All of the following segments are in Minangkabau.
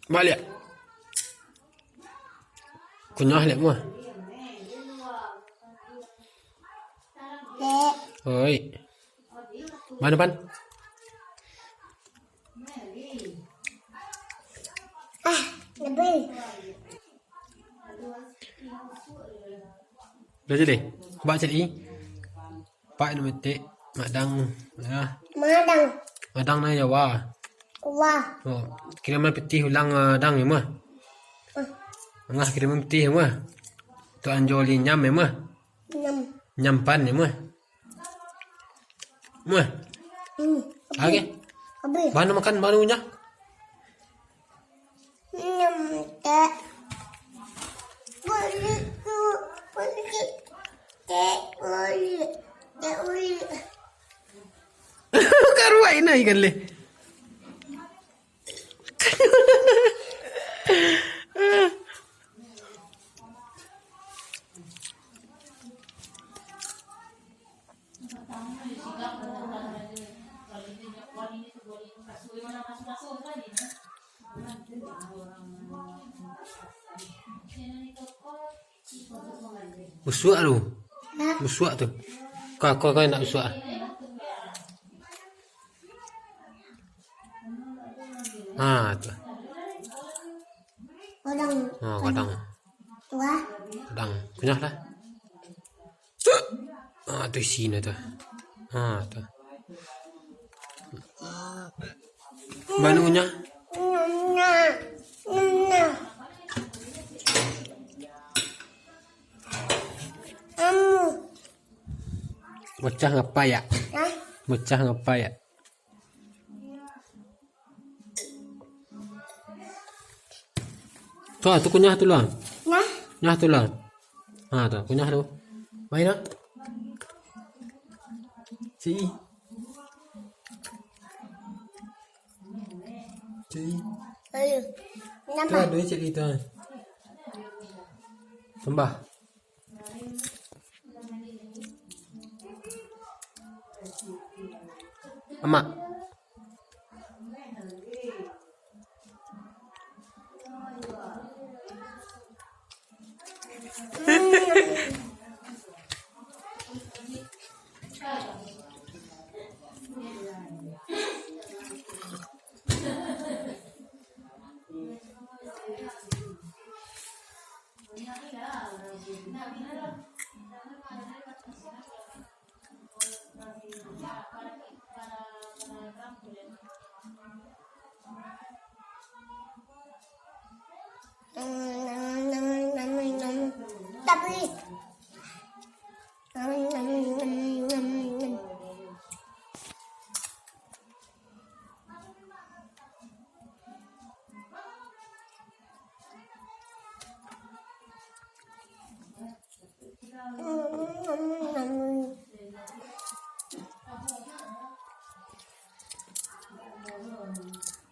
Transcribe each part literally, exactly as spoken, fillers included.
Baliak. Kunyah liak mah. Dek. Oi. Mana pan? Ah, lebih. Dah jadi? Bak cari. Pak nak metik madang, ya. Madang. Madang na Jawa. Wah. Oh, kiriman pitih ulang, ah, dang, ya, mah. Ah. Angah kiriman pitih, ya, mah. Tu anjoli nyam, ya, mah. Nyam. Nyam pan, ya, mah. Mah. Hmm. Oke. Habis. Baru makan, baru nyah. Nyam, tak. Boleh tu, boleh. Tak boleh. Tak boleh. Karuak ina ikan leh. Busuak tu. Busuak tu. Kau, kau, kau nak busuak. Ha, tu. Kadang. Ha, kadang. Tu ah. Kadang. Kunyah lah. Ha, tu isi nyo tu. Ha, tu. Banu kunyah. Kunyah. Kunyah. Amu. Bocah ngapai, ya? Hah? Bocah ngapai, ya? Tu, tu kunyah tu lah. Nah. Kunyah tu lah. Ha, tu, kunyah tu. Main nak? Si. Si. Ayo. Tu Nambah. Ada cik kita. Tambah. Amak. Tapi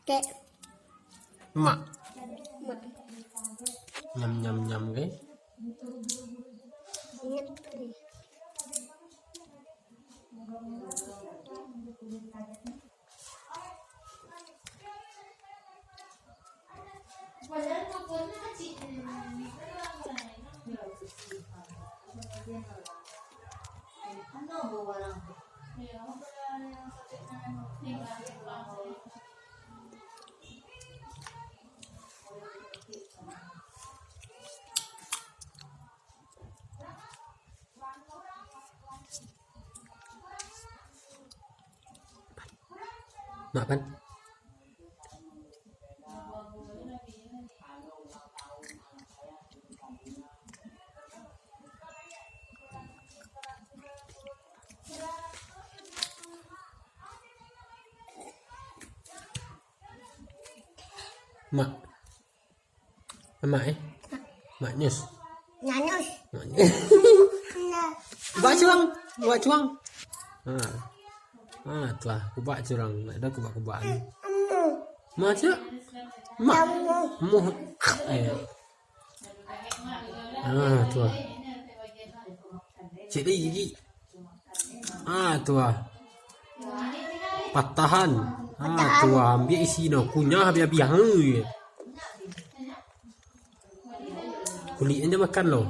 Kek. Mak. Mak. Nyam, nyam, nyam, ke? Nyam. Mak pan. Mak. Mak, eh? Mak Nyus. Nyanyus. Mak Nyus. Nah. Kubak curang. Kubak curang. Ha. Ha, tu lah. Kubak curang. Nak ada kubak-kubak ni. Amu. Mak, cak? Mak. Amu. Amu. Eh. Ha, tu lah. Cik, gigi. Ah, tu ah. Patahan. Ah, tu ah. Ambiak isi no. Kunyah habih-habih. Hei. Kulik inyo makan lo.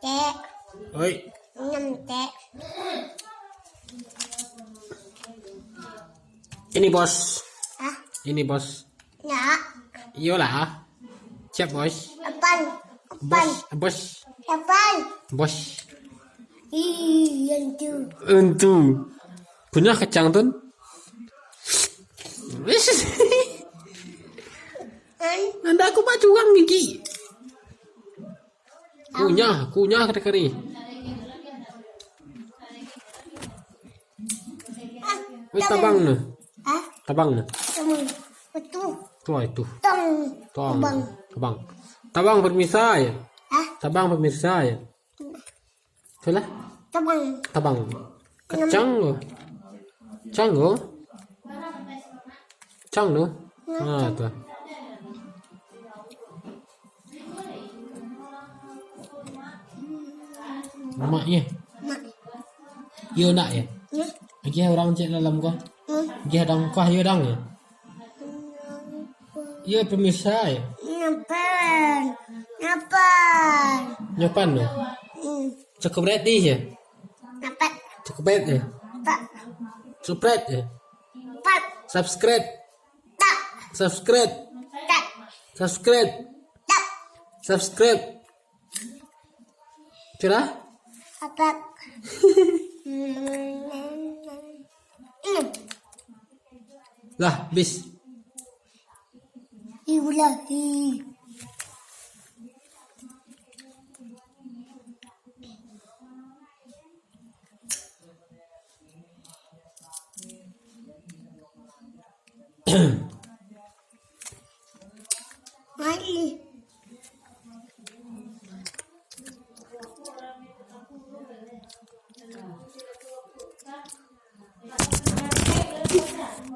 Tek. Oi. Enam tek. Ini, Bos. Hah? Ini, Bos. Ya. Iyolah. Siap, Bos. Apaan? Apaan? Bos, Bos. Apaan? Bos. Ih, yang tu. Entu. Kunyah kacang tu. Hah? Nanda aku bak curang gigi. Kunyah, kunyah kari-kari. Weh, tabang tu. Hah? Tabang tu. Tabang. Itu. Tu, ah, itu. Tong. Tong. Tabang. Tabang. Tabang pemirsa ya. Hah? Tabang pemirsa ya. Salah? Tabang. Tabang. Kacang tu. Kacang tu. Kacang tu. Ha, tu. Mak ye. Mak. Yo nak ye. Ye. Lagi orang cek dalam ko. Hmm. Lagi ada ko yo dang ye. Yo pemirsa ye. Nyapan. Nyapan. Nyapan tu. Hmm. Cukup ready ye. Dapat. Cukup ready ye. Tak. Cukup ready ye. Empat. Subscribe. Tak. Subscribe. Tak. Subscribe. Tak. Subscribe. Sudah? Apak. Lah, bis. Iulahi. Ai.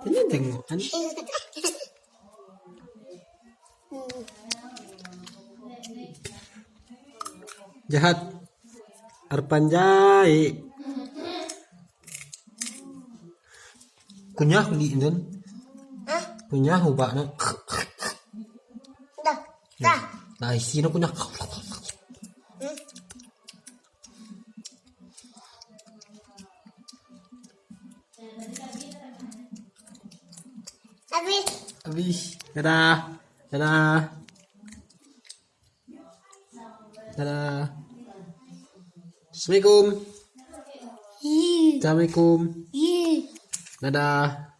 Ini tengok kan. Jahat. Arpanjai. Kunyah kulik tu. Hah? Kunyah ubak tu. Dah. Dah. Nah, isi tu kunyah. Hmm. Habis. Habis. Dadah. Dadah. Dadah. Assalamualaikum. Ih. Assalamualaikum. Ih. Dadah.